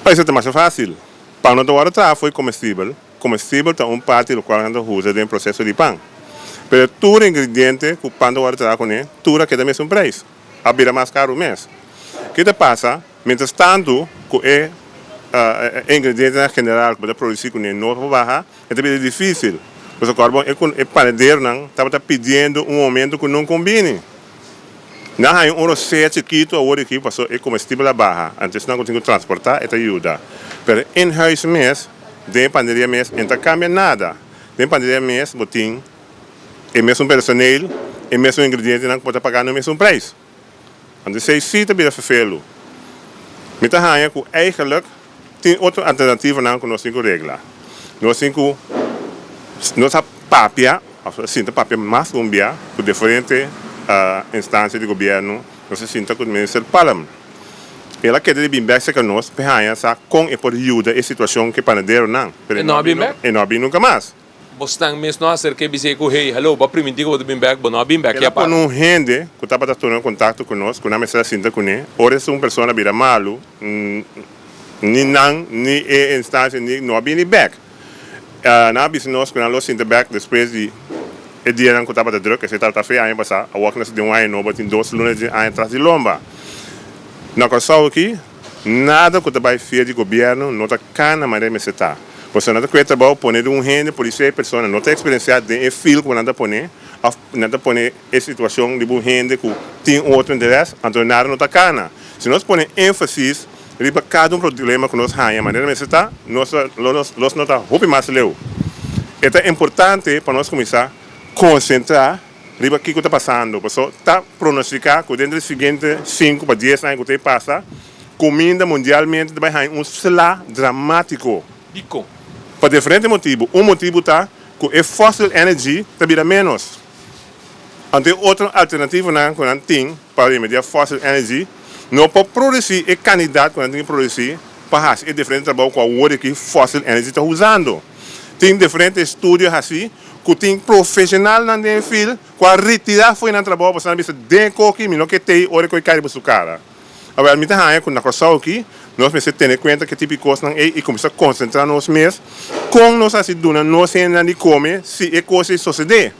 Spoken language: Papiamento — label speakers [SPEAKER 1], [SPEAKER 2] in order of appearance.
[SPEAKER 1] Esei ta masha fásil. Pan no ta wòrdu traha fo'i komestibel. Komestibel ta un parti lokual nan ta usa den proseso di pan. Pero tur ingrediente ku pan ta wòrdu traha kuné, tur a keda mesun preis. A bira mas karu mes. Ke ta pasa? Mientras tantu ku e ingredientenan general ku bo ta produsí kuné no por baha, e ta bira difísil. Pasobra kòrda bon e panaderonan tabata pidiendo un oumento ku no kombini. Nan haña un rosea chikitu awor aki pasobra e komestibel a baha. Anto esnan ku tin ku transportá e ta yuda. Pero in huis mes, den e panaderia mes, e no ta kambia nada. Den e panaderia mes bo tin e mesun personeel, e mesun ingredientenan ku bo ta paga na e mesun preis. Anto esei sí ta bira ferfelu. Mi ta haña ku eigenlijk tin otro alternativanan ku nos tin ku regla. Nos tin ku nos a papia òf a sinta papia mas ku un bia ku diferente instansia di gobièrnu. Nos a sinta ku Minister Palm. El a keda di bin bèk serka nos pa e haña sa kon e por yuda e situashon ku e panaderonan. Pero e no a bin bèk. E no a bin nunka mas.
[SPEAKER 2] Bosnan mes no a aserk'é bis'é ku, Hey, hallo, bo a primintí ku bo ta bin bèk, bo no a bin bèk,
[SPEAKER 1] El a
[SPEAKER 2] ya para.
[SPEAKER 1] pone un hende ku tabata tuma kontakto ku nos, ku nan mester a sinta kuné. Ora esun persona bira malu, ni nan, ni e instansia ni no a bini bèk. Nan a bisa nos ku nan lo sinta bèk despues di e dianan ku tabata drùk, esei tabata fe aña pasá, awor ku nos ta den un aña nobo, tin dos luna di aña tras di lomba. Na Kòrsou aki, Nada ku ta bai fia di gobièrnu no ta kana manera mester ta. Pasobra nan ta kue trabou pone di un hende por isei persona no ta eksperensiá den e fil ku nan ta pone òf nan ta pone e situashon riba un hende ku tin un otro interes, anto nada no ta kana. Si nos pone énfasis riba kada un problema ku nos haña manera mester ta, nos lo nos no ta hopi mas leu. E ta importante pa nos kuminsá konsentrá riba kiko ta pasando, paso ta pronostiká ku denter di siguiente 5 pa 10 aña ku ta pasa, kuminda mundialmente ta bai haña un sla dramátiko.
[SPEAKER 2] Dikon?
[SPEAKER 1] Pa diferente motibu. Un motibu ta ku e fossil energy ta bira ménos. Anto e otro alternativonan ku nan tin pa remediá fossil energy no por produsí e kantidat ku nan tin ku produsí pa hasi e diferente trabou ku awor aki fossil energy ta usando. Tin diferente estudio hasí ku tin profeshonalnan den e fil ku a retirá fo'i nan trabou pasobra nan bisa den koki mi no ke tei ora ku e kai riba su kara. Awèl mi ta haña ku na Kòrsou aki nos mester tene kuenta ku e tipo di kosnan ei i kuminsá konsentrá nos mes kon nos hasi duna nos hendenan di kome si e kos ei sosedé.